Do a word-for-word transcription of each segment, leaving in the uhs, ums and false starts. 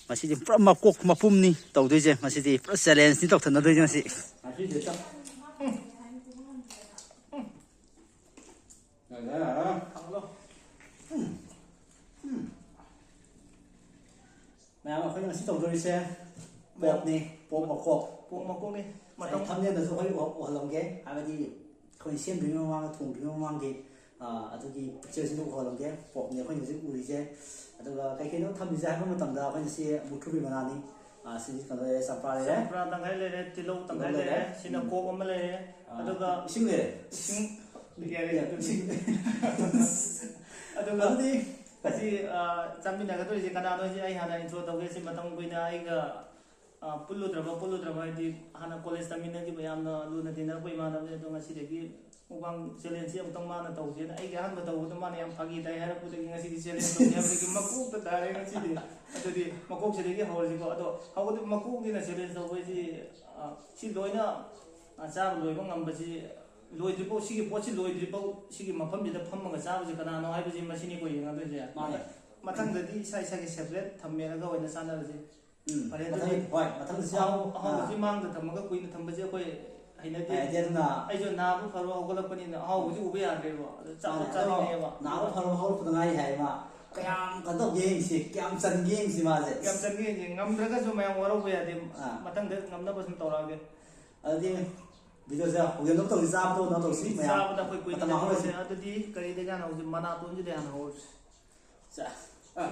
ꯉꯁꯤꯗꯤ ꯄꯨꯔꯥ ꯃꯀꯣꯛ ꯃꯄꯨꯝꯅꯤ ꯇꯧꯗꯣꯏꯁꯦ꯫ ꯉꯁꯤꯗꯤ ꯄꯨꯔꯥ ꯆꯦꯂꯦꯟꯖꯅꯤ ꯇꯧꯊꯅꯗꯣꯏꯁꯦ ꯉꯁꯤ꯫ ꯉꯁꯤꯗꯤ ꯆꯥꯛ-, ꯎꯝ꯫ ꯌꯥꯔꯦ, ꯌꯥꯔꯦ꯫ ꯎꯝ꯫ ꯎꯝ꯫ ꯃꯌꯥꯝ, ꯑꯩꯈꯣꯏꯅ ꯉꯁꯤ ꯇꯧꯗꯣꯔꯤꯁꯦ ꯄꯣꯛꯅꯤ, ꯄꯣꯛ ꯃꯀꯣꯛ꯫ ꯄꯣꯛ ꯃꯀꯣꯛꯅꯤ꯫ ꯉꯁꯥꯏ ꯃꯇꯝ ꯊꯝꯅꯦꯗꯁꯨ ꯑꯩꯈꯣꯏ ꯎꯍ-, ꯎꯍꯜꯂꯝꯒꯦ, ꯍꯥꯏꯕꯗꯤ ꯑꯩꯈꯣꯏꯅ ꯁꯦꯝꯗ꯭ꯔꯤꯉꯩ ꯃꯃꯥꯡꯗ, ꯊꯣꯡꯗ꯭ꯔꯤꯉꯩ ꯃꯃꯥꯡꯒꯤ, ꯑ, ꯑꯗꯨꯒꯤ ꯄꯤꯛꯆꯔꯁꯤꯡꯗꯨ ꯎꯍꯜꯂꯝꯒꯦ꯫ ꯄꯣꯛꯅꯤ ꯑꯩꯈꯣꯏꯅ ꯍꯧꯖꯤꯛ ꯎꯔꯤꯁꯦ꯫ ꯑꯗꯨꯒ ꯀꯩ ꯀꯩꯅꯣ ꯊꯝꯃꯤꯁꯦ ꯍꯥꯏꯕ ꯃꯇꯝꯗ ꯑꯩꯈꯣꯏꯅ ꯁꯤ ꯃꯨꯛꯊ꯭ꯔꯨꯕꯤ ꯃꯅꯥꯅꯤ꯫ ꯑ, ꯁꯤꯗꯤ ꯀꯩꯅꯣ ꯂꯩꯔꯦ, ꯆꯝꯄ꯭ꯔꯥ ꯂꯩꯔꯦ꯫ ꯆꯝꯄ꯭ꯔꯥ ꯇꯪꯈꯥꯏ ꯂꯩꯔꯦ, ꯇꯤꯜꯍꯧ ꯇꯪꯈꯥꯏ ꯇꯤꯜꯍꯧ ꯂꯩꯔꯦ, ꯂꯩꯔꯦ꯫ ꯁꯤꯅ ꯎꯝ꯫ ꯀꯣꯛ ꯑꯃ ꯂꯩꯔꯦ꯫ ꯑ, ꯑꯗꯨꯒ ꯏꯁꯤꯡ ꯂꯩꯔꯦ꯫ ꯏꯁꯤꯡ ꯌꯥꯔꯦ, ꯌꯥꯔꯦ, ꯑꯗꯨꯗꯤ꯫ ꯏꯁꯤꯡ꯫ ꯑꯗꯨꯒ ꯑꯗꯨꯗꯤ ꯑꯁꯤ, ꯑ, ꯆꯥꯃꯤꯟꯅꯒꯗꯧꯔꯤꯁꯦ ꯀꯅꯥꯅꯣ ꯍꯥꯏꯁꯦ ꯑꯩ ꯍꯥꯟꯅ intro ꯇꯧꯒꯦ꯫ ꯁꯤ ꯃꯇꯝ ꯀꯨꯏꯅ ꯑꯩꯒ, ꯑ, ꯄꯨꯜꯂꯨꯗ꯭ꯔꯕ, ꯄꯨꯜꯂꯨꯗ꯭ꯔꯕ ꯍꯥꯏꯗꯤ ꯍꯥꯟꯅ college ꯇꯝꯃꯤꯟꯅꯈꯤꯕ ꯌꯥꯝꯅ ꯂꯨꯅ ꯇꯤꯟꯅꯔꯛꯄ ꯏꯃꯥꯟꯅꯕꯅꯤ꯫ ꯑꯗꯣ ꯉꯁꯤꯗꯒꯤ mukbang challenge ꯁꯤ ꯑꯃꯨꯛꯇꯪ ꯃꯥꯅ ꯇꯧꯁꯦꯅ ꯑꯩꯒꯤ ꯑꯍꯥꯟꯕ ꯇꯧꯕꯗ ꯃꯥꯅ ꯌꯥꯝ ꯐꯥꯒꯤ ꯇꯥꯏ ꯍꯥꯏꯔꯛꯄꯗꯒꯤ ꯉꯁꯤꯗꯤ challenge ꯇꯧꯅꯤ ꯍꯥꯏꯕꯗꯒꯤ ꯃꯀꯣꯛꯇ ꯇꯥꯔꯦ ꯉꯁꯤꯗꯤ꯫ ꯑꯗꯨꯗꯤ ꯃꯀꯣꯛꯁꯤꯗꯒꯤ ꯍꯧꯔꯁꯤꯀꯣ꯫ ꯑꯗꯣ ꯍꯧꯒꯠ-, ꯃꯀꯣꯛꯅꯤꯅ challenge ꯇꯧꯕ ꯍꯥꯏꯁꯤ, ꯑ, ꯁꯤ ꯂꯣꯏꯅ, ꯑ, ꯆꯥꯕ ꯂꯣꯏꯕ ꯉꯝꯕꯁꯤ ꯂꯣꯏꯗ꯭ꯔꯤꯐꯥꯎ, ꯁꯤꯒꯤ ꯄꯣꯠꯁꯤ ꯂꯣꯏꯗ꯭ꯔꯤꯐꯥꯎ ꯁꯤꯒꯤ ꯃꯐꯝꯁꯤꯗ ꯐꯝꯃꯒ ꯆꯥꯕꯁꯤ ꯀꯅꯥꯅꯣ ꯍꯥꯏꯕꯁꯤ ꯃꯁꯤꯅꯤꯀꯣ ꯌꯦꯡꯅꯗꯣꯏꯁꯦ꯫ ꯃꯥꯅꯦ꯫ ꯃꯊꯪꯗꯗꯤ ꯏꯁꯥ ꯏꯁꯥꯒꯤ separate ꯊꯝꯃꯦꯔꯒ ꯑꯣꯏꯅ ꯆꯥꯟꯅꯔꯁꯤ꯫ ꯎꯝ, ꯐꯔꯦ, ꯃꯊꯪ, ꯑꯗꯨꯗꯤ ꯍꯣꯏ, ꯃꯊꯪꯗꯁꯨ ꯌꯥꯎ-, ꯑꯍꯥꯎ-, ꯑꯍꯥꯎꯕꯁꯤ ꯑꯥ꯫ ꯃꯥꯡꯗ ꯊꯝꯃꯒ ꯀꯨꯏꯅ ꯊꯝꯕꯁꯦ ꯑꯩꯈꯣꯏ ꯍꯩꯅꯗꯦ꯫ ꯍꯩꯅꯗꯦ, ꯑꯗꯨꯅ ꯑꯩꯁꯨ ꯅꯥꯕ ꯐꯔꯣ ꯍꯧꯒꯠꯂꯛꯄꯅꯤꯅ ꯑꯍꯥꯎꯕꯁꯤ ꯎꯕ ꯌꯥꯗ꯭ꯔꯦꯕ꯫ ꯑꯗꯨ ꯆꯥꯕ ꯃꯥꯅꯦ, ꯑꯗꯣ ꯆꯥꯅꯤꯡꯉꯦꯕ꯫ ꯅꯥꯕ ꯐꯔꯣ ꯍꯧꯔꯛꯄꯗ ꯉꯥꯏꯔꯤ ꯍꯥꯏ ꯃꯥ꯫ ꯀꯌꯥꯝ ꯀꯩꯅꯣ ꯇꯧꯒꯦ ꯌꯦꯡꯁꯤ, ꯀꯌꯥꯝ ꯆꯟꯒꯦ ꯌꯦꯡꯁꯤ ꯃꯥꯁꯦ꯫ ꯀꯌꯥꯝ ꯆꯟꯒꯦ ꯌꯦꯡꯁꯤ꯫ ꯉꯝꯗ꯭ꯔꯒꯁꯨ ꯃꯌꯥꯝ ꯋꯥꯔꯧꯕ ꯌꯥꯗꯦ꯫ ꯑꯥ꯫ ꯃꯊꯪꯗ ꯉꯝꯅꯕ ꯁꯨꯝ ꯇꯧꯔꯛꯑꯒꯦ꯫ ꯑꯗꯨꯗꯤ video ꯁꯦ ꯍꯧꯖꯤꯛ ꯑꯗꯨꯝ ꯇꯧꯁꯤ, ꯆꯥꯕꯗꯣ ꯅꯪ ꯇꯧꯁꯤ, ꯃꯌꯥꯝ ꯆꯥꯕꯗ ꯑꯩꯈꯣꯏ ꯀꯨꯏꯅ ꯃꯇꯝ ꯃꯥꯡꯍꯜꯂꯣꯏꯁꯤ꯫ ꯂꯩꯍꯧꯔꯁꯦ꯫ ꯑꯗꯨꯗꯤ ꯀꯔꯤꯗꯒꯤ ꯍꯥꯟꯅ ꯍꯧꯁꯤ? ꯃꯅꯥꯇꯣꯟꯁꯤꯗꯒꯤ ꯍꯥꯟꯅ ꯍꯧꯔꯁꯤ꯫ ꯁꯦ, ꯑ,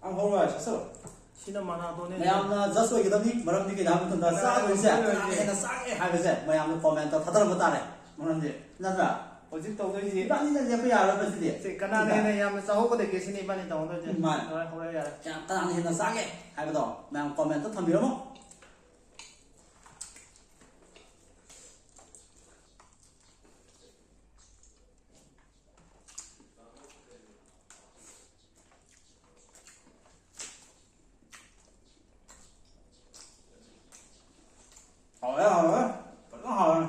ꯌꯥꯝ ꯍꯧꯔꯣꯏ, ꯆꯠꯁꯜꯂꯣ꯫ ꯁꯤꯅ ꯃꯅꯥꯇꯣꯟꯅꯦ꯫ ꯃꯌꯥꯝꯅ judge ꯑꯣꯏꯒꯗꯕꯅꯤ, ꯃꯔꯝꯗꯤ ꯀꯩꯅꯣ ꯍꯥꯏꯕ ꯃꯇꯝꯗ ꯀꯅꯥꯅ ꯆꯥꯗꯣꯏꯁꯦ ꯍꯧꯗꯣꯏꯅꯣ ꯀꯅꯥꯅ ꯍꯥꯏꯁꯦ? ꯍꯦꯟꯅ ꯆꯥꯒꯦ ꯍꯥꯏꯕꯁꯦ ꯃꯌꯥꯝꯅ comment ꯇ ꯊꯥꯗꯔꯛꯄ ꯇꯥꯔꯦ꯫ ꯃꯔꯝꯗꯤ, ꯅꯠꯇ꯭ꯔꯥ? ꯍꯧꯖꯤꯛ ꯇꯧꯗꯣꯏꯁꯤ ꯏꯕꯥꯅꯤꯅ ꯂꯦꯞꯄ ꯌꯥꯔꯣꯏꯕ ꯁꯤꯗꯤ꯫ ꯁꯤ ꯀꯅꯥꯅ ꯅꯠꯇ꯭ꯔꯥ? ꯍꯦꯟꯅ ꯌꯥꯝꯅ ꯆꯥꯍꯧꯒꯗꯒꯦ ꯁꯤꯅꯤ ꯏꯕꯥꯅꯤ ꯇꯧꯍꯧꯗꯣꯏꯁꯦ꯫ ꯎꯝ, ꯃꯥꯅꯦ꯫ ꯍꯣꯏ, ꯍꯧꯔꯦ, ꯌꯥꯔꯦ꯫ ꯀꯌꯥꯝ ꯀꯅꯥꯅ ꯍꯦꯟꯅ ꯆꯥꯒꯦ ꯍꯥꯏꯕꯗꯣ ꯃꯌꯥꯝ comment ꯇ ꯊꯝꯕꯤꯔꯝꯃꯣ꯫ ꯍꯥꯎꯔꯦ, ꯍꯥꯎꯔꯦ꯫ ꯐꯖꯅ ꯍꯥꯎꯔꯦ꯫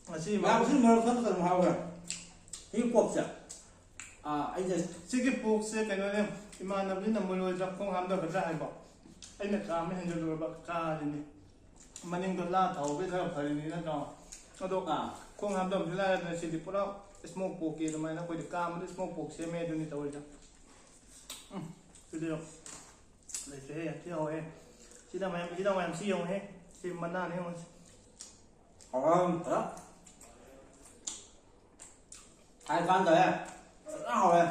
ꯉꯁꯤ ꯃꯌꯥꯝ ꯁꯤ ꯃꯔꯛ ꯊꯠꯅ ꯑꯗꯨꯝ ꯍꯥꯎꯔꯦ꯫ ꯁꯤ ꯄꯣꯛꯁꯦ꯫ ꯑꯥ, ꯑꯩꯅ ꯁꯤꯒꯤ ꯄꯣꯛꯁꯦ ꯀꯩꯅꯣꯅꯦ, ꯏꯃꯥꯟꯅꯕꯅ ꯃꯨꯜꯂꯣꯏꯗ꯭ꯔꯥ, ꯈꯣꯡ ꯍꯥꯝꯊꯒꯗ꯭ꯔꯥ ꯍꯥꯏꯕ꯫ ꯑꯩꯅ ꯀꯥꯝꯕ ꯍꯦꯟꯖꯜꯂꯨꯔꯕ, ꯀꯥꯔꯤꯅꯤ꯫ ꯃꯅꯤꯡꯗꯣ ꯂꯥ ꯊꯧꯕꯩ ꯈꯔ ꯐꯔꯤꯅꯤ ꯅꯠꯇ꯭ꯔꯣ? ꯑꯗꯣ ꯑꯥ꯫ ꯈꯣꯡ ꯍꯥꯝꯊꯕꯁꯨ ꯂꯥꯏꯔꯗꯅ ꯁꯤꯗꯤ ꯄꯨꯔꯥ smoke porkꯀꯤ ꯑꯗꯨꯃꯥꯏꯅ ꯑꯩꯈꯣꯏꯗꯤ ꯀꯥꯝꯕꯗ smoke pork ꯁꯦꯝꯃꯦ ꯑꯗꯨꯅꯤ ꯇꯧꯔꯤꯁꯦ꯫ ꯎꯝ, ꯁꯤꯗꯤ ꯂꯩꯇ꯭ꯔꯦꯍꯦ, ꯌꯥꯝ ꯊꯤ ꯍꯥꯎꯋꯦ꯫ ꯁꯤꯗ ꯃꯌꯥꯝ, ꯁꯤꯗ ꯃꯌꯥꯝ ꯁꯤ ꯌꯦꯡꯉꯨꯍꯦ꯫ ꯁꯤ ꯃꯅꯥꯅꯦ ꯌꯦꯡꯉꯨ꯫ ꯍꯥꯎꯔꯝ ꯐꯖ꯫ ꯍꯥꯏ ꯀꯥꯟꯗ ꯐꯖꯅ ꯍꯥꯎꯋꯦ꯫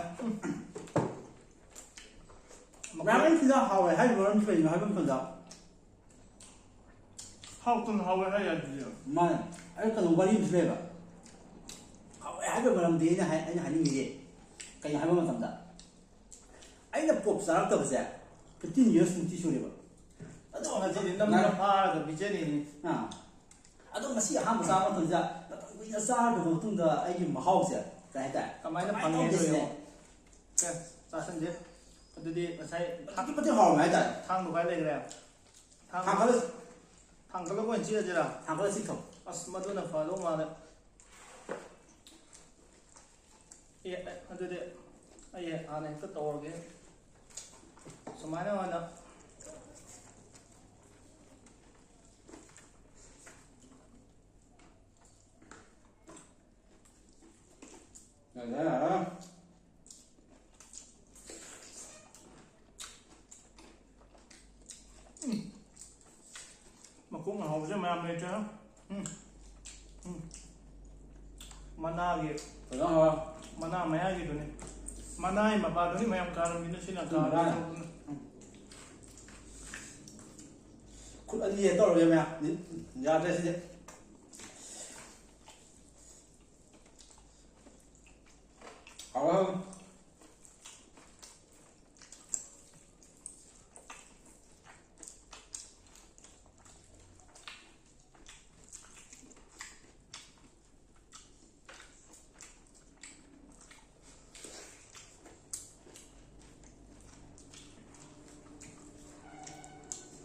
ꯃꯌꯥꯝ ꯑꯩ ꯁꯤꯗ ꯍꯥꯎꯋꯦ ꯍꯥꯏꯔꯤꯕ ꯃꯔꯝꯁꯤ ꯀꯩꯒꯤꯅꯣ ꯍꯥꯏꯕ ꯃꯇꯝꯗ, ꯍꯥꯎꯇꯅ ꯍꯥꯎꯋꯦ ꯍꯥꯏ ꯌꯥꯗꯦ꯫ ꯃꯥꯅꯦ꯫ ꯑꯩ ꯀꯩꯅꯣ ꯋꯥꯔꯤ ꯑꯃꯁꯨ ꯂꯩꯌꯦꯕ꯫ ꯍꯥꯎꯋꯦ ꯍꯥꯏꯕ ꯃꯔꯝꯗꯤ ꯑꯩꯅ ꯍꯥꯏ-, ꯑꯩꯅ ꯍꯥꯏꯅꯤꯡꯉꯤꯁꯦ ꯀꯩꯅꯣ ꯍꯥꯏꯕ ꯃꯇꯝꯗ, ꯑꯩꯅ pork ꯆꯥꯔꯛꯇꯕꯁꯦ fifteen years ꯃꯨꯛꯇꯤ ꯁꯨꯔꯦꯕ꯫ ꯑꯗꯣ ꯉꯁꯤꯗꯤ ꯅꯝꯅ ꯐꯥꯔꯒ ꯄꯤꯖꯔꯤꯅꯤ꯫ ꯑꯥ꯫ ꯑꯗꯣ ꯉꯁꯤ ꯑꯍꯥꯟꯕ ꯆꯥꯕ ꯃꯇꯝꯗ ꯃꯇꯝ ꯀꯨꯏꯅ ꯆꯥꯔꯨꯔꯕ ꯃꯇꯨꯡꯗ ꯑꯩꯒꯤ ꯃꯍꯥꯎꯁꯦ ꯀꯩ ꯍꯥꯏꯇꯥꯔꯦ? ꯀꯃꯥꯏꯅ ꯀꯃꯥꯏꯅ ꯐꯪꯉꯦ ꯇꯧꯒꯦ ꯑꯗꯨ ꯁꯤꯅꯦ꯫ ꯌꯦꯡꯉꯣ꯫ ꯁꯦ, ꯆꯥꯁꯟꯁꯦ꯫ ꯑꯗꯨꯗꯤ ꯉꯁꯥꯏ ꯑꯗꯨꯛꯀꯤ ꯃꯇꯤꯛ ꯍꯥꯎꯔꯝꯃꯦ ꯍꯥꯏꯇꯥꯔꯦ꯫ ꯊꯥꯡꯗꯣ ꯀꯥꯏ ꯂꯩꯈ꯭ꯔꯦ? ꯊꯥꯡ-, ꯊꯥꯡꯒꯠꯂ-, ꯊꯥꯡꯒꯠꯂꯒ ꯑꯣꯏꯅ ꯆꯤꯛꯑꯁꯤꯔꯥ? ꯊꯥꯡꯒꯠꯂ ꯆꯤꯛꯈ꯭ꯔꯣ꯫ ꯑꯁ, ꯃꯗꯨꯅ ꯐꯗꯧ ꯃꯥꯜꯂꯦ꯫ ꯑꯦ, ꯑꯦ, ꯑꯗꯨꯗꯤ ꯑꯩ ꯍꯥꯟꯅ ꯍꯦꯛꯇ ꯇꯧꯔꯒꯦ꯫ ꯁꯨꯃꯥꯏꯅ ꯑꯣꯏꯅ ꯌꯥꯔꯦ, ꯌꯥꯔꯦ꯫ ꯎꯝ꯫ ꯃꯀꯣꯛ ꯉꯥꯎꯕꯁꯦ ꯃꯌꯥꯝ ꯂꯩꯇ꯭ꯔꯦ꯫ ꯎꯝ꯫ ꯎꯝ꯫ ꯃꯅꯥꯒꯤ, ꯐꯖꯅ ꯍꯥꯎꯔꯦ꯫ ꯃꯅꯥ ꯃꯌꯥꯏꯒꯤꯗꯨꯅꯤ꯫ ꯃꯅꯥꯒꯤ ꯃꯄꯥꯗꯨꯅꯤ ꯃꯌꯥꯝ ꯀꯥꯔꯝꯃꯤꯗꯣ, ꯁꯤꯅ ꯎꯝ, ꯀꯥꯔꯝꯃꯤꯗꯣ꯫ ꯃꯅꯥ꯫ ꯎꯝ꯫ ꯈꯨꯠ ꯑꯅꯤ ꯍꯦꯛ ꯇꯧꯔꯒꯦ ꯃꯌꯥꯝ꯫ ꯌꯥꯗ꯭ꯔꯦ ꯁꯤꯗꯤ꯫ ꯍꯥꯎꯔꯦ꯫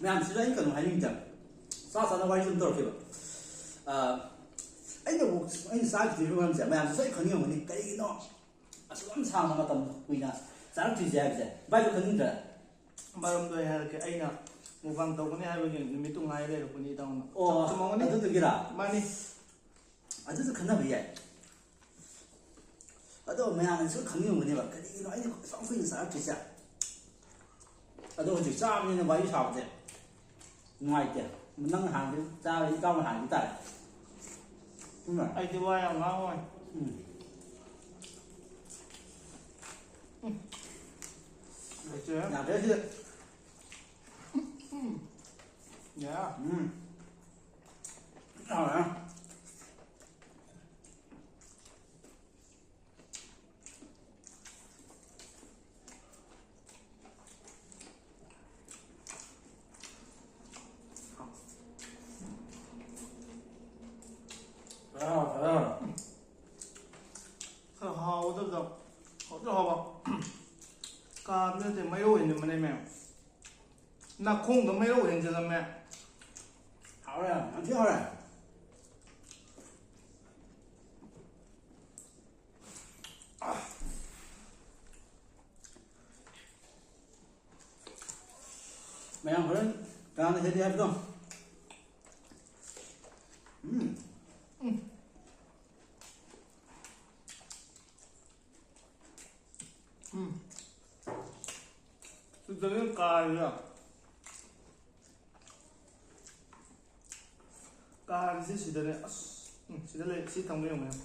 ꯃꯌꯥꯝꯁꯤꯗ ꯑꯩ ꯀꯩꯅꯣ ꯍꯥꯏꯅꯤꯡꯗꯦ, ꯆꯥ ꯆꯥꯅ ꯋꯥꯔꯤ ꯁꯨꯝ ꯇꯧꯔꯛꯈꯤꯕ꯫ ꯑꯥ, ꯑꯩꯅ, ꯑꯩꯅ ꯆꯥꯈꯤꯗ꯭ꯔꯤꯕ ꯃꯔꯝꯁꯦ ꯃꯌꯥꯝꯁꯨ ꯁꯣꯏ ꯈꯪꯅꯤꯡꯉꯝꯒꯅꯤ, ꯀꯔꯤꯒꯤꯅꯣ ꯑꯁꯨꯛ ꯌꯥꯝ ꯁꯥꯡꯕ ꯃꯇꯝ ꯀꯨꯏꯅ ꯆꯥꯔꯛꯇ꯭ꯔꯤꯁꯦ ꯍꯥꯏꯕꯁꯦ ꯚꯥꯏꯁꯨ ꯈꯪꯅꯤꯡꯗ꯭ꯔꯥ? ꯃꯔꯝꯗꯣ ꯑꯩ ꯍꯥꯏꯔꯛꯀꯦ, ꯑꯩꯅ ꯃꯨꯛꯕꯥꯡ ꯇꯧꯒꯅꯤ ꯍꯥꯏꯕꯒꯤ ꯅꯨꯃꯤꯠꯇꯨ ꯉꯥꯏ ꯂꯩꯔꯛꯄꯅꯤ ꯏꯇꯥꯎꯅ꯫ ꯑꯣ, ꯆꯨꯝꯃꯝꯒꯅꯤ? ꯑꯗꯨꯗꯨꯒꯤꯔꯥ? ꯃꯥꯅꯤ꯫ ꯑꯗꯨꯁꯨ ꯈꯟꯅꯕ ꯌꯥꯏ꯫ ꯑꯗꯣ ꯃꯌꯥꯝꯅꯁꯨ ꯈꯪꯅꯤꯡꯉꯝꯒꯅꯦꯕ, ꯀꯔꯤꯒꯤꯅꯣ ꯑꯩꯅ ꯑꯁꯨꯛ ꯀꯨꯏꯅ ꯆꯥꯔꯛꯇ꯭ꯔꯤꯁꯦ? ꯑꯗꯣ ꯍꯧꯖꯤꯛ ꯆꯥꯕꯅꯤꯅ ꯋꯥꯔꯤ ꯁꯥꯕꯁꯦ ꯅꯨꯡꯉꯥꯏꯇꯦ꯫ ꯅꯪ ꯍꯥꯟꯅꯗꯤ ꯆꯥꯔꯦ, ꯏꯇꯥꯎꯅ ꯍꯥꯟꯅꯗꯤ ꯇꯥꯔꯦ꯫ ꯆꯨꯝꯕ꯭ꯔꯥ? ꯑꯩꯗꯤ ꯋꯥ ꯌꯥꯝ ꯉꯥꯡꯉꯣꯏ꯫ ꯎꯝ꯫ ꯎꯝ꯫ ꯂꯩꯇ꯭ꯔꯦ꯫ ꯌꯥꯗ꯭ꯔꯦ ꯁꯤꯗꯤ꯫ ꯎꯝ꯫ ꯌꯥ꯫ ꯎꯝ꯫ ꯍꯥꯎꯔꯦ꯫ ꯈꯔ ꯍꯥꯎ, ꯈꯔ ꯍꯥꯎ꯫ ꯈꯔ ꯍꯥꯎꯒꯗꯕꯗꯣ ꯍꯥꯎꯗꯤ ꯍꯥꯎꯕ꯫ ꯀꯥꯕꯗꯤ ꯅꯠꯇꯦ, ꯃꯩꯔꯧ ꯍꯦꯟꯖꯤꯟꯕꯅꯦꯃꯦ꯫ ꯅꯥꯈꯣꯡꯗ ꯃꯩꯔꯧ ꯍꯦꯟꯖꯤꯜꯂꯝꯃꯦ꯫ ꯍꯥꯎꯔꯦ, ꯌꯥꯝ ꯊꯤ ꯍꯥꯎꯔꯦ꯫ ꯃꯌꯥꯝ ꯍꯣꯔꯦꯟ ꯀꯅꯥꯅ ꯍꯦꯜꯂꯤ ꯍꯥꯏꯕꯗꯣ? ꯎꯝ꯫ ꯎꯝ꯫ ꯎꯝ꯫ ꯁꯤꯗꯅꯦ ꯀꯥꯔꯤꯁꯦ꯫ ꯀꯥꯔꯤꯁꯦ ꯁꯤꯗꯅꯦ꯫ ꯑꯁ꯫ ꯎꯝ, ꯁꯤꯗ ꯂꯩ꯫ ꯁꯤ ꯊꯝꯒꯦ ꯌꯦꯡꯉꯨꯅꯦ꯫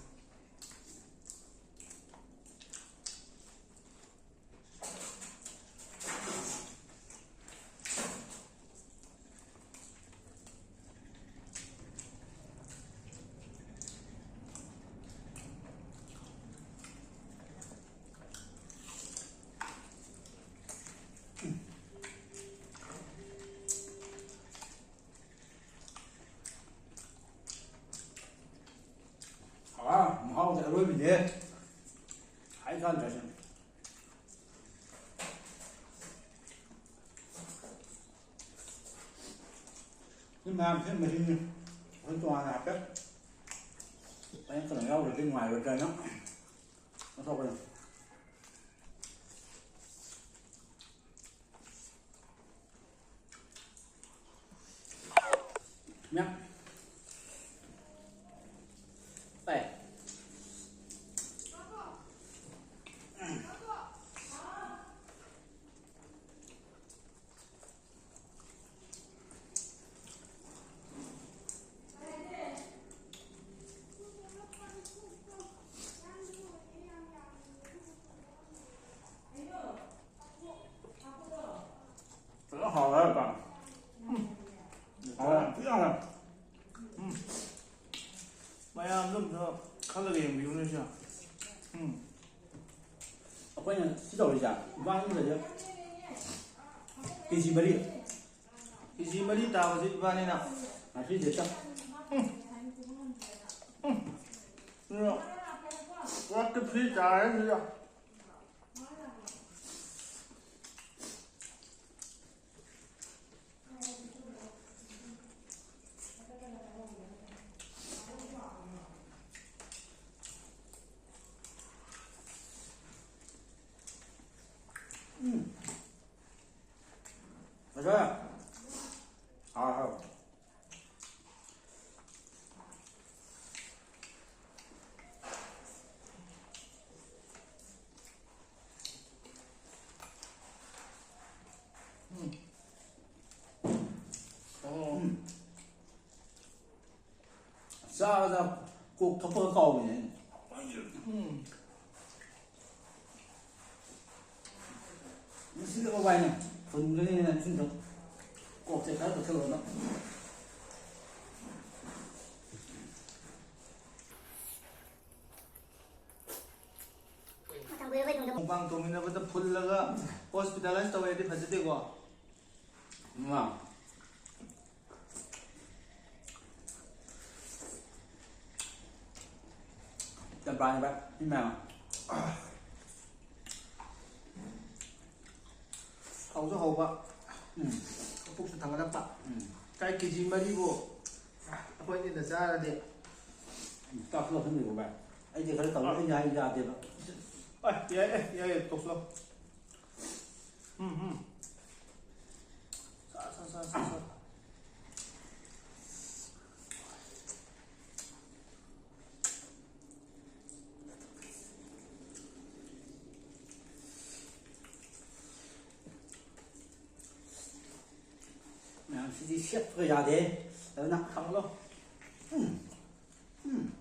ꯑꯥ, ꯃꯍꯥꯎꯗꯤ ꯑꯔꯣꯏꯕꯤꯅꯦ꯫ ꯍꯥꯏ ꯀꯥꯟꯗ꯭ꯔꯁꯨ꯫ ꯁꯤ ꯃꯌꯥꯝꯁꯦ ꯃꯍꯤꯅꯤ꯫ ꯑꯩꯈꯣꯏ ꯇꯣꯉꯥꯟꯅ ꯍꯥꯏꯐꯦꯠ ꯑꯩꯅ ꯀꯩꯅꯣ ꯌꯥꯎꯗ꯭ꯔꯗꯤ ꯅꯨꯡꯉꯥꯏꯔꯣꯏꯗ꯭ꯔꯥꯅ ꯂꯧꯊꯣꯛꯄꯅꯤ꯫ ꯃꯌꯥꯝ꯫ ꯇꯥꯏ꯫ ꯐꯖꯅ ꯍꯥꯎꯔꯦ ꯍꯥꯏꯕ꯫ ꯎꯝ꯫ ꯍꯥꯎꯔꯦ ꯌꯥꯝ ꯊꯤ ꯍꯥꯎꯔꯦ꯫ ꯎꯝ꯫ ꯃꯌꯥꯝꯗꯣ ꯑꯝꯇ ꯈꯜꯂꯒ ꯌꯦꯡꯕꯤꯌꯨꯅꯦ ꯁꯦ꯫ ꯎꯝ꯫ ꯑꯩꯈꯣꯏꯅ ꯁꯤ ꯇꯧꯔꯤꯁꯦ ꯏꯕꯥꯅꯤꯗꯗꯤ ꯀꯦ ꯖꯤ ꯃꯔꯤ꯫ ꯀꯦ ꯖꯤ ꯃꯔꯤ ꯇꯥꯕꯁꯦ ꯏꯕꯥꯅꯤꯅ꯫ ꯉꯁꯤꯗꯤ ꯆꯥ-, ꯎꯝ꯫ ꯎꯝ꯫ ꯑꯗꯨꯅ ꯄꯨꯔꯥ ꯇꯤꯞꯁꯤ ꯇꯥꯔꯦ ꯁꯤꯗ꯫ ꯎꯝ꯫ ꯐꯖꯔꯦ꯫ ꯍꯥꯎꯔꯦ, ꯍꯥꯎꯔꯦ꯫ ꯎꯝ꯫ ꯑꯣ꯫ ꯎꯝ꯫ ꯆꯥꯕꯗ ꯀꯣꯛ ꯊꯛꯄꯒ ꯀꯥꯎꯕꯅꯦ ꯑꯩꯅ꯫ ꯎꯝ꯫ ꯉꯁꯤꯗꯤ ꯀꯃꯥꯏꯅ ꯐꯨꯟꯒꯅꯤꯅ ꯁꯨꯝ ꯀꯣꯛꯁꯦ ꯈꯔ ꯇꯛꯁꯜꯂꯣꯅ꯫ ꯃꯇꯝ ꯀꯨꯏꯔꯕꯩ ꯇꯨꯡꯗ ꯃꯨꯛꯕꯥꯡ ꯇꯧꯃꯤꯟꯅꯕꯗ ꯐꯨꯜꯂꯒ ꯍꯣꯁꯄꯤꯇꯥꯂꯥꯏꯁ ꯇꯧꯋꯦꯗꯤ ꯐꯖꯗꯦꯀꯣ꯫ ꯏꯃꯥ꯫ ꯆꯝꯄ꯭ꯔꯥꯅꯦ ꯚꯥꯏ, ꯃꯤ ꯃꯌꯥꯝ꯫ ꯍꯧꯁꯨ ꯍꯧꯕ, ꯎꯝ꯫ ꯄꯨꯛꯁꯨ ꯊꯟꯒꯠꯂꯛꯄ꯫ ꯎꯝ꯫ ꯀꯥꯏ ꯀꯦ ꯖꯤ ꯃꯔꯤꯕꯨ ꯑꯩꯈꯣꯏ ꯑꯅꯤꯅ ꯆꯥꯔꯗꯤ꯫ ꯎꯝ, ꯆꯥꯛꯁꯨ ꯆꯥꯁꯤꯟꯕꯤꯔꯣ ꯚꯥꯏ꯫ ꯑꯩꯗꯤ ꯈꯔ ꯇꯧꯔꯦ, ꯑꯩꯅ ꯍꯥꯏ ꯌꯥꯗꯦꯕ꯫ ꯑꯦ, ꯌꯥꯏ, ꯑꯦ, ꯌꯥꯏ, ꯌꯥꯏ, ꯇꯣꯛꯁꯤꯜꯂꯣ꯫ ꯎꯝ, ꯎꯝ꯫ ꯁꯥ, ꯁꯥ, ꯁꯥ, ꯁꯥ, ꯁꯥ꯫ ꯁꯤꯗꯤ ꯁꯦꯠꯄꯒ ꯌꯥꯗꯦ꯫ ꯑꯗꯨꯅ ꯊꯝꯃꯣ꯫ ꯎꯝ꯫ ꯎꯝ꯫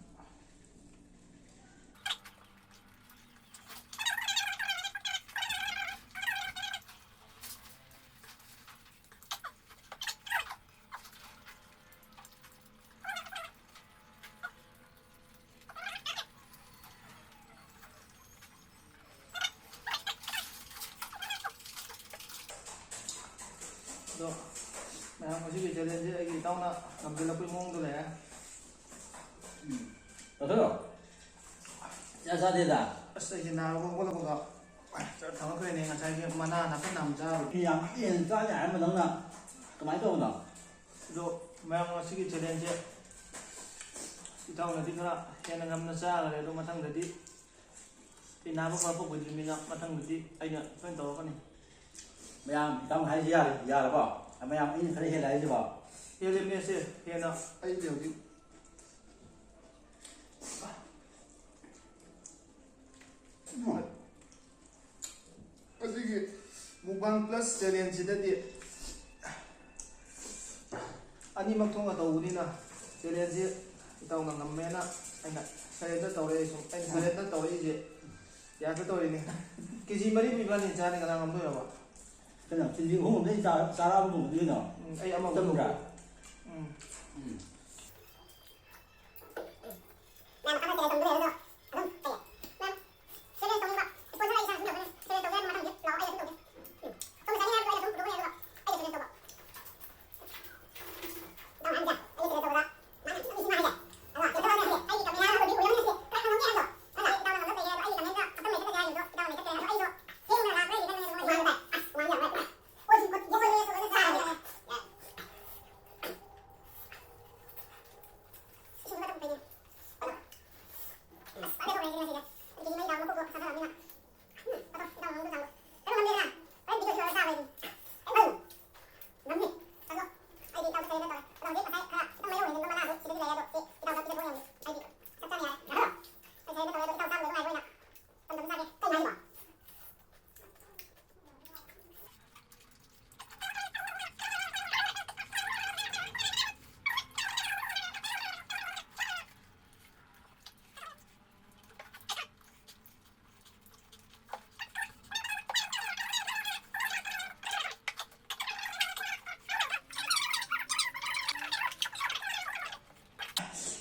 ꯑꯗꯣ ꯃꯌꯥꯝ, ꯉꯁꯤꯒꯤ ꯆꯦꯂꯦꯟꯖꯁꯦ ꯑꯩꯒꯤ ꯏꯇꯥꯎꯅ ꯉꯝꯁꯤꯜꯂꯛꯄꯒꯤ ꯃꯑꯣꯡꯗ ꯂꯩꯔꯦ꯫ ꯎꯝ꯫ ꯆꯥꯊꯣꯛꯑꯣ꯫ ꯆꯥ ꯆꯥꯗꯦꯗ꯫ ꯑꯁ, ꯑꯩꯁꯦ ꯅꯥꯔꯨꯕ ꯍꯧꯒꯠꯂꯛꯄꯒ ꯆꯥ ꯊꯥꯡꯒꯠꯈ꯭ꯔꯦꯅꯦ, ꯉꯁꯥꯏꯒꯤ ꯃꯅꯥ ꯅꯥꯀꯟ ꯅꯥꯝ ꯆꯥꯔꯨꯕ꯫ ꯃꯤ ꯌꯥꯝ ꯍꯦꯟꯅ ꯆꯥ ꯌꯥꯏ ꯍꯥꯏꯕ ꯅꯪꯅ꯫ ꯀꯃꯥꯏꯅ ꯇꯧꯕꯅꯣ? ꯑꯗꯣ ꯃꯌꯥꯝ, ꯉꯁꯤꯒꯤ ꯆꯦꯂꯦꯟꯖꯁꯦ ꯏꯇꯥꯎꯅꯗꯤ ꯈꯔ ꯍꯦꯟꯅ ꯉꯝꯅ ꯆꯥꯈ꯭ꯔꯦ꯫ ꯑꯗꯣ ꯃꯊꯪꯗꯗꯤ ꯑꯩ ꯅꯥꯕ ꯐꯔꯛꯄ ꯀꯨꯏꯗ꯭ꯔꯤꯕꯅꯤꯅ ꯃꯊꯪꯗꯗꯤ ꯑꯩꯅ ꯂꯣꯏ ꯇꯧꯔꯛꯀꯅꯤ꯫ ꯃꯌꯥꯝ, ꯏꯇꯥꯎꯅ ꯍꯥꯏꯁꯦ ꯌꯥꯔꯦ, ꯌꯥꯔꯕꯣ? ꯃꯌꯥꯝ, ꯑꯩꯅ ꯈꯔ ꯍꯦꯜꯂꯦ ꯍꯥꯏꯁꯤꯕꯣ? ꯍꯦꯜꯂꯤꯕꯅꯦ ꯁꯦ, ꯍꯦꯟꯅ꯫ ꯑꯩꯗꯤ ꯍꯧꯖꯤꯛ ꯑꯁꯤꯒꯤ ꯃꯨꯛꯕꯥꯡ ꯄ꯭ꯂꯁ ꯆꯦꯂꯦꯟꯖꯁꯤꯗꯗꯤ ꯑꯅꯤꯃꯛ ꯊꯣꯛꯅ ꯇꯧꯕꯅꯤꯅ, ꯆꯦꯂꯦꯟꯖꯁꯤ ꯏꯇꯥꯎꯅ ꯉꯝꯃꯦꯅ ꯑꯩꯅ ꯁꯔꯦꯟꯗꯔ ꯇꯧꯔꯛꯏ꯫ ꯁꯨꯝ ꯑꯩꯅ ꯁꯔꯦꯟꯗꯔ ꯇꯧꯔꯛꯏꯁꯦ ꯌꯥꯗ ꯇꯧꯔꯤꯅꯤ꯫ ꯀꯦ ꯖꯤ ꯃꯔꯤꯕꯨ ꯏꯕꯥꯅꯤ ꯆꯥꯅꯤ, ꯀꯅꯥ ꯉꯝꯗꯣꯏꯅꯣꯕ? ꯀꯩꯅꯣ, ꯀꯦ ꯖꯤ ꯑꯍꯨꯝ ꯑꯝꯗꯩ ꯆꯥ-, ꯆꯥꯔꯛꯑꯕ ꯉꯝꯗꯣꯏꯅꯣ? ꯎꯝ, ꯑꯩ ꯑꯃ ꯆꯨꯝꯕ꯭ꯔꯥ? ꯎꯝ꯫ ꯎꯝ꯫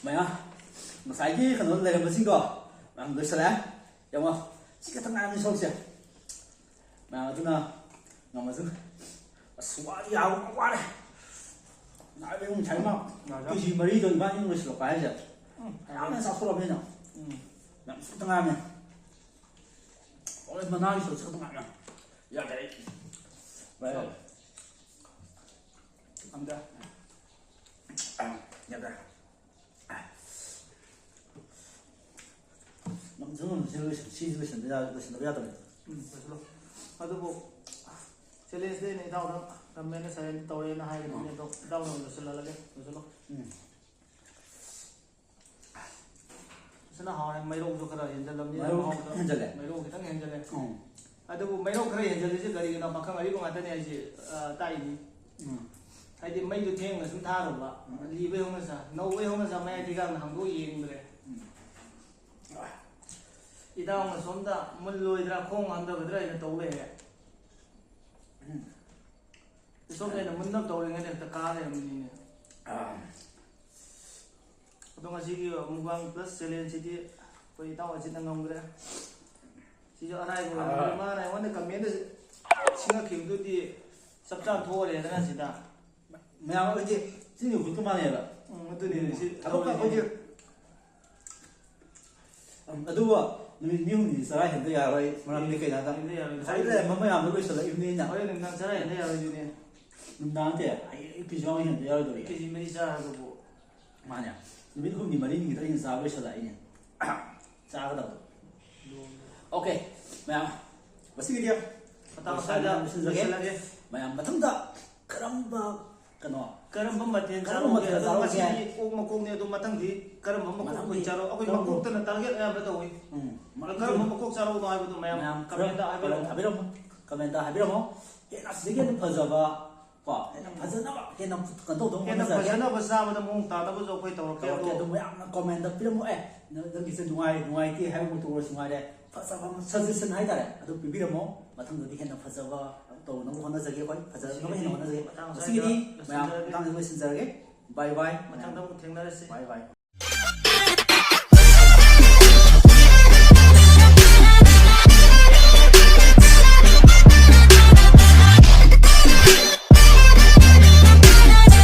ꯃꯌꯥꯝ, ꯉꯁꯥꯏꯒꯤ ꯀꯩꯅꯣ ꯂꯩꯔꯝꯕꯁꯤꯡꯗꯣ ꯃꯌꯥꯝ ꯂꯣꯏꯁꯤꯜꯂꯛꯑꯦ꯫ ꯌꯦꯡꯉꯣ, ꯁꯤ ꯈꯛꯇꯪ ꯉꯥꯏꯔꯝꯅꯤ ꯁꯔꯨꯛꯁꯦ꯫ ꯃꯌꯥꯝ ꯑꯗꯨꯅ ꯉꯝꯃꯁꯨ꯫ ꯑꯁ, ꯋꯥꯗꯤ ꯌꯥꯝ ꯋꯥꯔꯦ꯫ ꯉꯥꯏꯕ ꯉꯁꯥꯏ ꯃꯥ ꯌꯥꯗ꯭ꯔꯥ? ꯀꯦ ꯖꯤ ꯃꯔꯤꯗꯣ ꯏꯕꯥꯅꯤ ꯂꯣꯏꯁꯤꯜꯂꯛꯄ ꯍꯥꯏꯁꯦ꯫ ꯎꯝ꯫ ꯃꯌꯥꯝꯅ ꯆꯥꯊꯣꯛꯑꯕꯅꯤꯅ꯫ ꯎꯝ꯫ ꯌꯥꯝ ꯈꯛꯇ ꯉꯥꯏꯔꯝꯅꯦ꯫ ꯑꯣꯔꯦꯟꯖ ꯃꯅꯥꯒꯤ ꯁꯔꯨꯛꯁꯦ ꯈꯛꯇ ꯉꯥꯏꯔꯝꯅꯦ꯫ ꯌꯥꯗ꯭ꯔꯦ ꯑꯩ꯫ ꯚꯥꯏ, ꯌꯥꯗ꯭ꯔꯦ꯫ ꯉꯝꯁꯨ ꯉꯝꯁꯨ ꯂꯣꯏꯁꯟ-, ꯁꯤꯁꯨ ꯂꯣꯏꯁꯟꯕ ꯌꯥ-, ꯂꯣꯏꯁꯟꯗꯕ ꯌꯥꯗꯕꯅꯤ꯫ ꯎꯝ, ꯂꯣꯏꯁꯜꯂꯣ꯫ ꯑꯗꯨꯕꯨ challenge ꯗꯤ ꯑꯩꯅ ꯏꯇꯥꯎꯗ ꯊꯝꯃꯦꯅ surrender ꯇꯧꯔꯦꯅ ꯍꯥꯏꯒꯗꯕꯅꯤ, ꯎꯝ꯫ ꯑꯗꯣ ꯏꯇꯥꯎꯅ ꯂꯣꯏꯁꯜꯍꯜꯂꯒꯦ, ꯂꯣꯏꯁꯜꯂꯣ꯫ ꯎꯝ꯫ ꯐꯖꯅ ꯍꯥꯎꯔꯦ, ꯃꯩꯔꯧꯁꯨ ꯈꯔ ꯍꯦꯟꯖꯜꯂꯝꯅꯤ, ꯃꯩꯔꯧ ꯃꯍꯥꯎꯗꯣ ꯍꯦꯟꯖꯜꯂꯦ꯫ ꯃꯩꯔꯧ ꯈꯤꯇꯪ ꯍꯦꯟꯖꯜꯂꯦ꯫ ꯎꯝ꯫ ꯑꯗꯨꯕꯨ ꯃꯩꯔꯧ ꯈꯔ ꯍꯦꯟꯖꯜꯂꯤꯁꯦ ꯀꯔꯤꯒꯤꯅꯣ? ꯄꯥꯈꯪ ꯑꯔꯤꯕ ꯉꯥꯛꯇꯅꯦ ꯍꯥꯏꯁꯦ, ꯑ, ꯇꯥꯛꯏꯅꯤ꯫ ꯎꯝ꯫ ꯍꯥꯏꯗꯤ ꯃꯩꯗꯣ ꯊꯦꯡꯅ ꯁꯨꯝ ꯊꯥꯔꯨꯕ, ꯎꯝ꯫ ꯂꯤꯕꯩ ꯍꯧꯅ ꯁꯥ, ꯅꯧꯕꯩ ꯍꯧꯅ ꯁꯥ, ꯃꯌꯥꯏ ꯊꯤꯒꯥꯡꯅ ꯍꯥꯡꯗꯣꯛꯑ ꯌꯦꯡꯗ꯭ꯔꯦ꯫ ꯎꯝ꯫ ꯏꯇꯥꯎꯅ ꯁꯣꯝꯗ ꯃꯨꯜꯂꯣꯏꯗ꯭ꯔꯥ, ꯈꯣꯡ ꯍꯥꯝꯊꯒꯗ꯭ꯔꯥ ꯍꯥꯏꯅ ꯇꯧ ꯂꯩꯔꯦ꯫ ꯎꯝ꯫ ꯁꯣꯝꯗ ꯑꯩꯅ ꯃꯨꯟꯅꯕ ꯇꯧꯔꯤꯉꯩꯗ ꯍꯦꯛꯇ ꯀꯥ ꯂꯩꯔꯝꯃꯤꯅꯤꯅꯦ꯫ ꯑꯥ꯫ ꯑꯗꯣ ꯉꯁꯤꯒꯤ mukbang plus challenge ꯁꯤꯗꯤ ꯑꯩꯈꯣꯏ ꯏꯇꯥꯎ ꯑꯁꯤꯅ ꯉꯝꯈ꯭ꯔꯦ꯫ ꯁꯤꯁꯨ ꯑꯔꯥꯏꯕ ꯑꯣꯏꯔꯝꯗ꯭ꯔꯦ꯫ ꯑꯥ꯫ ꯃꯥꯅ ꯑꯩꯉꯣꯟꯗ comment ꯁꯤꯡꯉꯛꯈꯤꯕꯗꯨꯗꯤ ꯆꯞ ꯆꯥꯅ ꯊꯣꯛꯑꯔꯦꯗꯅ ꯁꯤꯗ꯫ ꯃꯌꯥꯝ ꯑꯩꯈꯣꯏꯗꯤ ꯆꯤꯟꯒꯤ ꯈꯨꯠꯀ ꯃꯥꯟꯅꯩꯕ꯫ ꯎꯝ, ꯑꯗꯨꯅꯦ ꯁꯤ ꯊꯕꯛꯀ ꯇꯧꯔꯤꯁꯦ꯫ ꯑꯩꯈꯣꯏꯗꯤ ꯎꯝ, ꯑꯗꯨꯕꯨ ꯅꯨꯃꯤꯠ ꯅꯤ ꯍꯨꯝꯅꯤꯗꯤ ꯆꯔꯥ ꯍꯦꯟꯕ ꯌꯥꯔꯣꯏ꯫ ꯃꯔꯝꯗꯤ ꯀꯩꯅꯣ ꯍꯥꯏꯗ, ꯍꯦꯟꯕ ꯌꯥꯔꯣꯏ꯫ ꯉꯁꯥꯏ ꯂꯩꯔꯝꯕ ꯃꯌꯥꯝꯗꯣ ꯂꯣꯏꯁꯤꯜꯂꯛꯏꯕꯅꯤꯅ꯫ ꯍꯣꯔꯦꯟ ꯅꯨꯡꯗꯥꯡ ꯆꯔꯥ ꯍꯦꯟꯕ ꯌꯥꯔꯣꯏꯗꯨꯅꯦ꯫ ꯅꯨꯡꯗꯥꯡ ꯅꯠꯇꯦ, ꯑꯌꯨꯛꯀꯤꯁꯨ ꯌꯥꯎꯅ ꯍꯦꯟꯕ ꯌꯥꯔꯣꯏꯗꯧꯔꯤ꯫ ꯀꯦ ꯖꯤ ꯃꯔꯤ ꯆꯥꯔꯒꯕꯨ꯫ ꯃꯥꯅꯦ꯫ ꯅꯨꯃꯤꯠ ꯍꯨꯝꯅꯤ ꯃꯔꯤꯅꯤ ꯈꯤꯇꯪ ꯍꯦꯟꯅ ꯆꯥꯕ ꯂꯣꯏꯁꯤꯜꯂꯛꯏꯅꯦ꯫ ꯆꯥꯒꯗꯕꯗꯣ꯫ ꯂꯣꯡ꯫ OK, ꯃꯌꯥꯝ꯫ ꯉꯁꯤꯒꯤꯗꯤ ꯃꯇꯥꯡ ꯑꯁ꯭ꯋꯥꯏꯗ ꯂꯣꯏꯁꯤꯜꯂꯒꯦ꯫ ꯂꯣꯏꯁꯤꯜꯂꯒꯦ꯫ ꯃꯌꯥꯝ ꯃꯊꯪꯗ ꯀꯔꯝꯕ ꯀꯩꯅꯣ? ꯀꯔꯝꯕ ꯃꯊꯦꯜ ꯀꯔꯝꯕ ꯆꯥꯔꯛꯎꯒꯦ? ꯃꯊꯦꯜ ꯑꯗꯣ ꯆꯥꯔꯛꯎꯒꯦ? ꯉꯁꯤꯗꯤ ꯑꯣꯛ ꯃꯀꯣꯛꯅꯦ, ꯑꯗꯣ ꯃꯊꯪꯗꯤ ꯀꯔꯝꯕ ꯃꯀꯣꯛ ꯃꯊꯪꯗꯤ ꯑꯣꯏꯅ ꯆꯥꯔꯛꯑꯣ? ꯑꯩꯈꯣꯏ ꯀꯔꯝꯕ? ꯃꯀꯣꯛꯇꯅ target ꯑꯌꯥꯝꯕ ꯇꯧꯏ꯫ ꯎꯝ, ꯑꯗꯣ ꯃꯊꯪꯗꯤ ꯀꯔꯝꯕ ꯃꯀꯣꯛ ꯆꯥꯔꯛꯎꯅꯣ ꯍꯥꯏꯕꯗꯣ ꯃꯌꯥꯝ ꯃꯌꯥꯝ comment ꯇ ꯍꯥꯏꯕꯤꯔꯝꯃꯣ꯫ Comment ꯊꯥꯕꯤꯔꯝꯃꯣ꯫ Comment ꯇ ꯍꯥꯏꯕꯤꯔꯝꯃꯣ꯫ ꯍꯦꯟꯅ ꯑꯁꯤꯗꯒꯤ ꯍꯦꯟꯅ ꯐꯖꯕ ꯀꯣ, ꯍꯦꯟꯅ ꯎꯝ꯫ ꯐꯖꯅꯕ, ꯍꯦꯟꯅ ꯀꯩꯅꯣ ꯇꯧꯗꯧꯕ ꯍꯦꯟꯅ ꯍꯣꯠꯅꯖꯔꯛꯀꯦ꯫ ꯐꯖꯅꯕ ꯆꯥꯕꯗ ꯃꯑꯣꯡ ꯇꯥꯅꯕꯁꯨ ꯑꯩꯈꯣꯏ ꯇꯧꯔꯛꯀꯦ꯫ ꯇꯧꯔꯛꯀꯦ꯫ ꯑꯗꯣ ꯑꯗꯨ ꯃꯌꯥꯝꯅ comment ꯇ ꯄꯤꯔꯝꯃꯣ꯫ ꯑꯦ, ꯅ-, ꯅꯪꯒꯤꯁꯦ ꯅꯨꯡꯉꯥꯏ, ꯅꯨꯡꯉꯥꯏꯇꯦ ꯍꯥꯏꯕꯃꯛꯇ ꯑꯣꯏꯔꯁꯨ ꯉꯥꯏꯔꯦ, ꯐꯖꯕ ꯑꯃ, suggestion ꯍꯥꯏꯇꯥꯔꯦ, ꯑꯗꯨ ꯄꯤꯕꯤꯔꯝꯃꯣ꯫ ꯃꯊꯪꯗꯗꯤ ꯍꯦꯟꯅ ꯐꯖꯕ ꯇꯧꯅꯕ ꯍꯣꯠꯅꯖꯒꯦ ꯑꯩꯈꯣꯏ, ꯐꯖꯅꯕ ꯍꯦꯟꯅ ꯍꯣꯠꯅꯖꯒꯦ꯫ ꯃꯇꯥꯡ ꯉꯁꯤꯒꯤꯗꯤ ꯑꯁ꯭ꯋꯥꯏꯗ ꯃꯌꯥꯝ ꯂꯣꯏꯁꯤꯟꯖꯔꯒꯦ꯫ ꯃꯇꯥꯡꯗ ꯂꯣꯏꯁꯤꯟꯖꯔꯒꯦ꯫ Bye bye꯫ ꯃꯊꯪꯗ ꯑꯃꯨꯛ ꯊꯦꯡꯅꯔꯁꯤ꯫ Bye bye꯫